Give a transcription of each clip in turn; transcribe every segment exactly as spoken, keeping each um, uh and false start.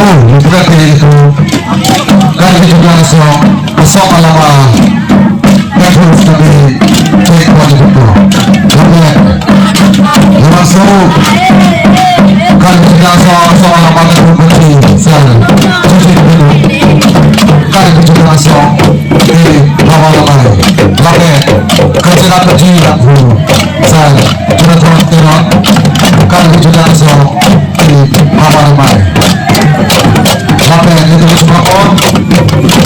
Oh, bukan itu. Karbi Jumlah Asong, Asong Alama, Metro Stadi, Cek Wali Buku. Lapen, langsung, Karbi Jumlah Asong, Asong Alama, Metro Stadi, Sel, Susi Buku. Karbi Jumlah Asong, di Bawang Lamai. Lapen, Kajina Paji, Sel, Jonathan Teron, Karbi Jumlah Asong, di Bawang Lamai. Lapen itu semua on,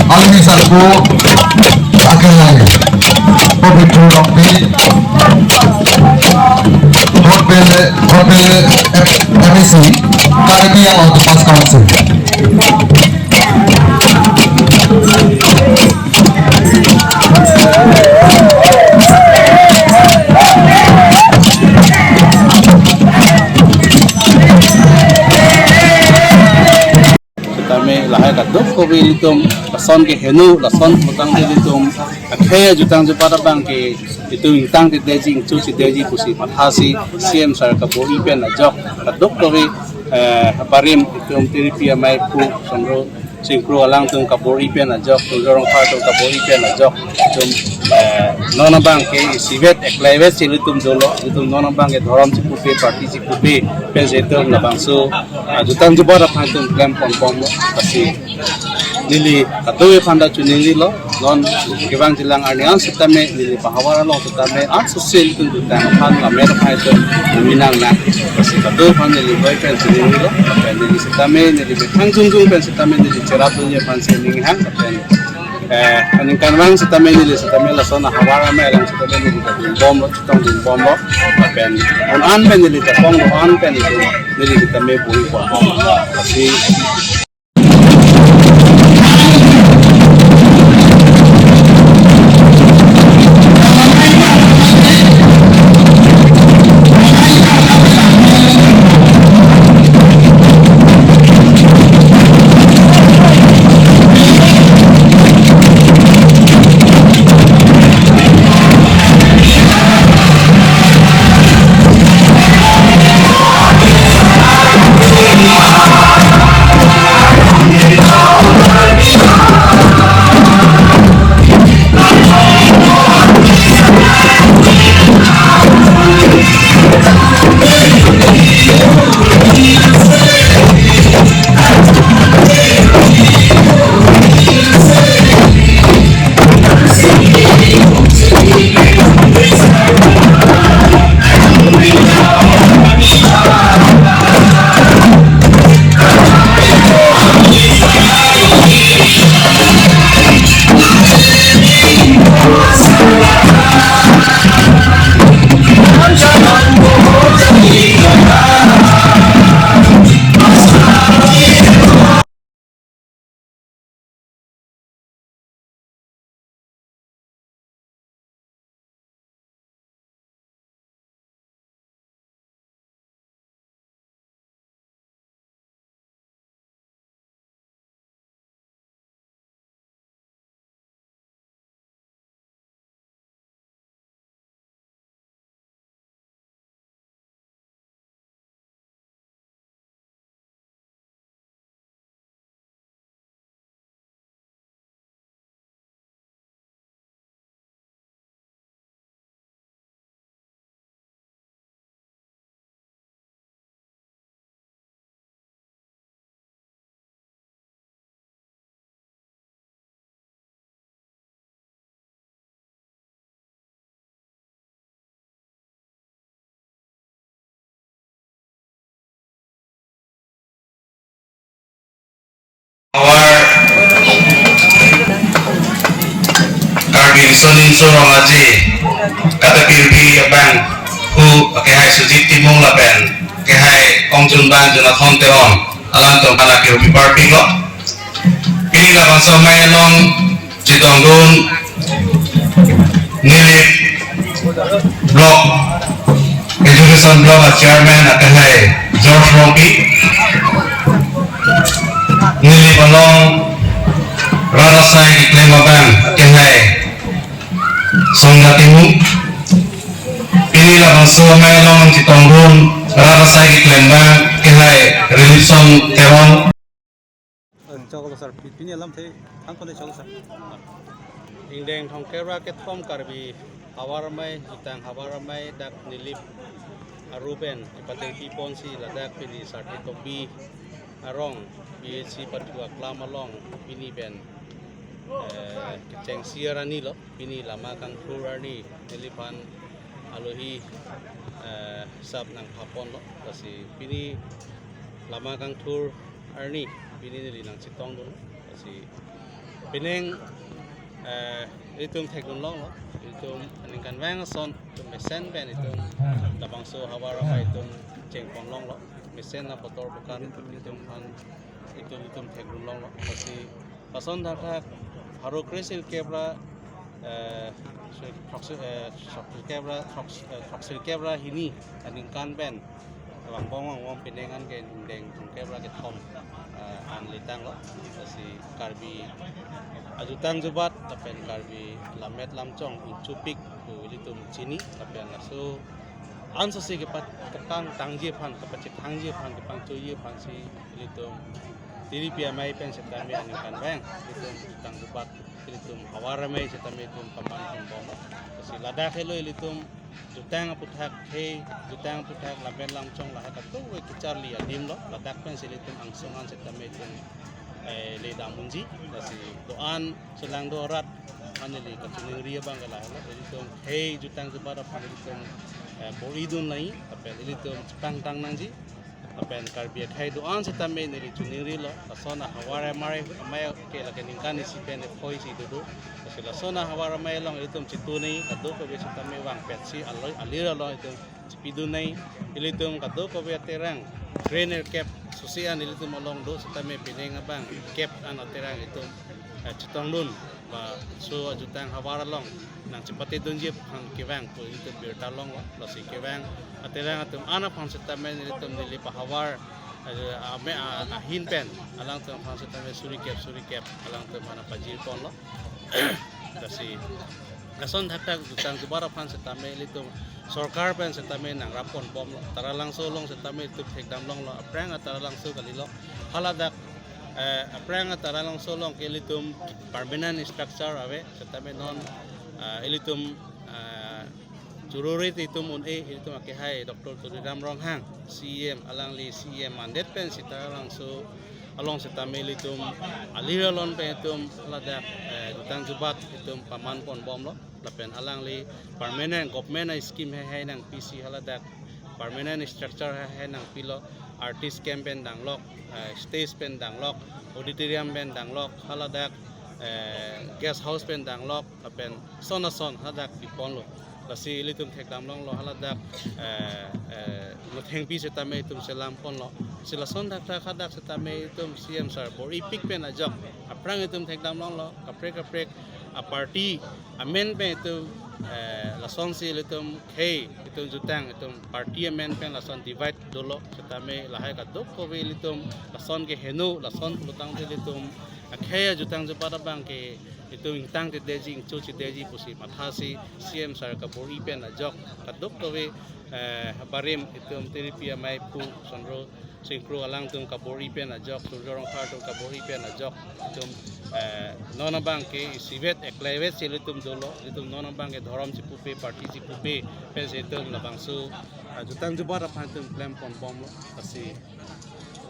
alini sarku, akhirnya, Pabitru Rongpi, Hotel, Hotel M A C, Karbi Anglong Autonomous Council. Sitame lahai kadokave ilitum lason keheno, lason putangte ilitum akhei ajutang jubat abang ke itum ingtang chedetji, ingcho chedetji pusi mathasi C M sir kabor-i pen ajok kadokave, eh, barim itum Tiripi Amei Pu Sonro Singkro alangtum kabor-i pen ajok, Tuliram Ronghang atum kabor-i pen ajok, itum, eh, non abang ke isivet eklaivet si ilitum dolo, itum non abang ke dhorom chipupe, party chipupe pensi itum labangso, ah, jutang jubat aphan itum klem ponbom, lasi neli kadokave aphan ta chiningrilo, non kevang jilang arni an sitame neli pahavar along sitame an sosel itum jutang aphan lamet aphan itum nangminang nang. Lasi kadokave aphan neli hoi pen chiningrilo, pen neli sitame neli methang jongjong pen sitame neli cherapdunji aphan si ninghang, pen, eh, aningkanvang sitame neli sitame lason ahavar amei alam sitame neli kadunbomlo, chetongdunbomlo, pen un an pen neli chapong do an pen itum neli sitame bui po. Lasi Our Karbi Riso Nimso Rong Aje, kata Karbi abang, hu akehai Sujit Timung lapen akehai ongchunbang Jonathan Teron, alangtum aphan akehai parpiklo. Pini labangso amei along chetongdun Nilip Block, Education Block a Chairman akehai George Rongpi, Nilip along rat asai keklem abang akehai Songja Timung. Pini labangso amei along chetongdun rat asai keklem abang akehai Rilipson Teron. Choklo sir, pi- pini alamthe than kole choklo sir. Ingdeng thomkep ra kethom Karbi Havar Amei, jutang Havar Amei dak Nilip aru pen chepatengpi ponsi ladak pini Sarthe Tokbi arong P H C pathu aklam along pini pen, eh, kechengsi arni lo, pini lama kangthur arni neliphan alohi, eh, sap nangpha ponlo. Lasi pini lama kangthur arni pini neli nangchetongdun. Lasi pining, eh, itum thekdun longlo, itum aningkanvang ason itum mesen pen itum labangso Havar Amei itum chengpon longlo, mesen apotor bukan itum phan itum itum thekdun longlo. Lasi lason thakthak pharo kresirkep ra, eh, throksi-, eh, throksirkep ra, throks-, eh, throksirkep ra hini aningkan pen vangbom vangbom pining an ke ingdeng thomkep ra kethom, eh, an letanglo. Lasi Karbi ajutang jubat lapen Karbi lammet lamchong inchupik pu ilitum chini, lapen laso ansose kepa-, kepangtangji aphan, kepachethangji aphan, kepangchoji aphansi ilitum T D P amei pen setame aningkanvang ilitum jutang jubat ilitum Havar Amei setame itum paman ponbom. Lasi ladak helo ilitum jutang aputhak, khei jutang aputhak, lammet lamchong lahai kadokave kacharli adim lo. Ladak pensi ilitum angsong an setame itum, eh, ledam unji. Lasi do-an chelang do arat aphan neli kachiningri abang ke lahelo, ilitum khei jutang jubat aphan ilitum, eh, bor-idun nangji, lapen ilitum chepangtang nangji. Lapen Karbi akhei do-an setame neli chiningrilo, lason a-Havar Amei, Amei ke lake ningkan isi pen phoi isi dodo. Lasi lason a-Havar Amei along ilitum chitu nangji, kadokave setame vangpetsi alo-, alir along itum chipidun nangji. Ilitum kadokave aterang, drain erkep sose an ilitum along do setame pining abang kep an aterang itum, eh, chetongdun, ba laso ajutang havar along nangchepatedunji aphan kevang pu ilitum birta longlo. Lasi kevang aterang atum an aphan setame nelitum neli pahavar, eh, ame, ah, ahin pen alangtum aphan setame suri kep suri kep alangtum aphan pajir ponlo. Lasi lason thakthak jutang jubat aphan setame ilitum sorkar pen setame nangrap ponbomlo. Taralangso along setame itum thekdam longlo, aphrang a Taralangso kalilo. Haladak, eh, aphrang a Taralangso along ke ilitum permanent structure ave setame non, eh, ilitum, eh, chururi itum un-e, ilitum akehai Doctor Tuliram Ronghang, C E M, alangli C E M mandate pensi Taralangso along setame ilitum alir alon pen itum ladak, eh, jutang jubat itum paman ponbomlo. Lapen alangli permanent government a-scheme heihei nangpisi haladak permanent structure heihei nangpilo, artist camp pen danglok, eh, stage pen danglok, auditorium pen danglok, haladak, eh, guest house pen danglok, lapen son ason hadak piponlo. Lasi ilitum thekdam longlo haladak, eh, eh, nothengpi setame itum selam ponlo. Si lason thakthak hadak setame itum C E M sir bor-ipik pen ajok aphrang itum thekdam longlo, kaprek kaprek a-party amen pen itum, eh, lasonsi ilitum khei itum jutang itum party amen pen lason divide dolo setame lahai kadokave ilitum lason ke heno, lason pulotangte ilitum akhei ajutang jubat abang ke itum ingtangtedetji, ingchochedetji pusi mathasi C E M sir kabor-i pen ajok kadokave, eh, barim itum T D P amei pu Sondro Singkro alangtum kabor-i pen ajok, Surjo Rongphar atum kabor-i pen ajok itum, eh, non abang ke isivet eklaivet si ilitum dolo, ilitum non abang ke dhorom chipupe, party chipupe pensi itum labangso, eh, jutang jubat aphan itum klem ponbomlo. Lasi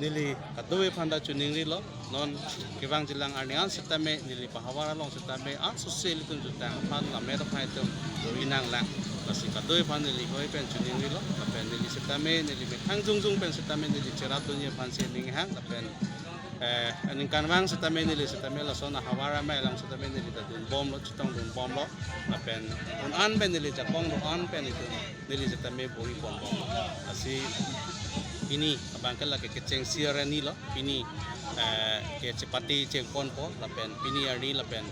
neli kadokave aphan ta chiningrilo, non kevangjilang arni an setame neli pahavar along setame ansose ilitum jutang aphan lammet aphan itum bor-i nanglang. Lasi kadokave aphan neli hoi pen chiningrilo, lapen neli setame neli methang jongjong pen setame neli cherapdunji aphansi ninghang, lapen, eh, aningkanvang setame neli setame lason a-Havar Amei along setame neli ta dunbomlo, chetongdunbomlo, lapen un-an pen neli jakong do-an pen itum neli setame bor-i ponbom. Lasi pini abang ke lake kechengsi arni lo, pini, eh, kechepate chengponpo, lapen pini arni lapen,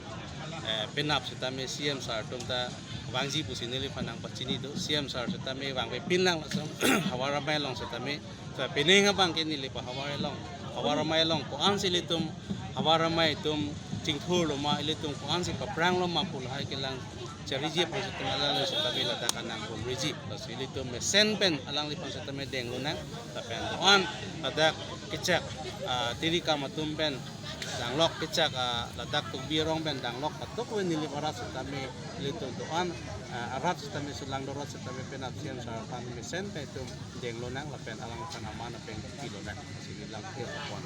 eh, penap setame C E M sir atum ta vangji pusi neliphan nangpachini do, C E M sir setame vangvepin lang lason Havar Amei along setame. Sa pining abang ke neli pahavar along, Havar Amei along ko-ansi ilitum Havar Amei itum chingthurlo ma, ilitum ko-ansi paprangloma pu lahai kelang chariji aphan setame alangli setame ladak anang pumriji. Lasi ilitum mesen pen alangliphan setame denglo nang, lapen do-an ladak kechak, ah, tiri kam atum pen Danglok kechak, ah, ladak Tokbi arong pen danglok katok ave, Nilip arat setame ilitum do-an, ah, arat setame sulang dorot setame penap C M sir aphan mesen pen itum denglo nang lapen alangphan aman apeng pilo nang. Sini lang ke apon.